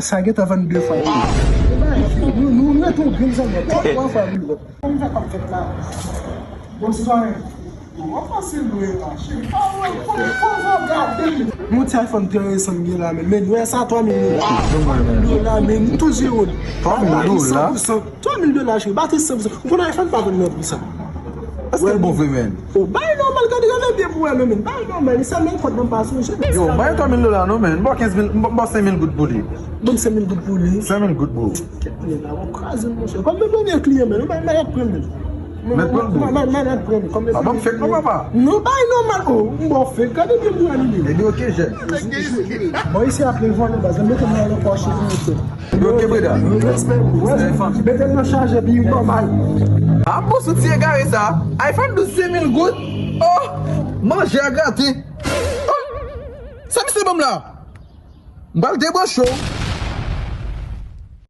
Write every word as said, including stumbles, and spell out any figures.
Sa gentan vann de fwa. Nou, nou, nou rete yon grenn zanmi. Twa, twa fwa pli lòt. Kòman fè k ap fèt la? Bon, sitwayen. Bon, w ap pase lwen la, cheri. Pa wè, pa wè, pa wè, gade. Yon ti iPhone trèz san m gen la, men, men, wè sa, twa mil dola. Twa mil dola, men, m tou jere w. Twa mil dola? San pou san. Twa mil dola, cheri. Batri san pou san. Ou konn iPhone pa vann nan pri sa. Èske l bon vre, men? O, bay nòmal, gade, gade byen pou wè, men, men. Bay nòmal, li sa menm kòd nan pa sonje. Yo, bay twa mil dola, non, men. M ba w kenz mil, m ba w senk mil goud pou li. Ban m senk mil goud pou li. Senk mil goud, bro. Kèt, men la, w ap kraze m, monchè. Kòm mwen premye kliyan, men, mwen, mwen ap pran, men. Mèt pran, bro. Mwen, mwen, mwen ap pran, men. Kòm mwen premye kliyan. A, ban m fèt, non, papa. Non, bay nòmal, o, m ba w fèk. Gade byen pou wè, li. Epi, ok, jèn. Bon, isi ap leve nan baz. Mete m nan pòch, monchè. Yo, ok, breda. Respè pou ou. Mete l nan chaje, epi nòmal. A, bon, sou ti egare sa. iPhone douz, senk mil goud. Oh, manje a gate. Oh, sa misye ban m la? M pral debranche w.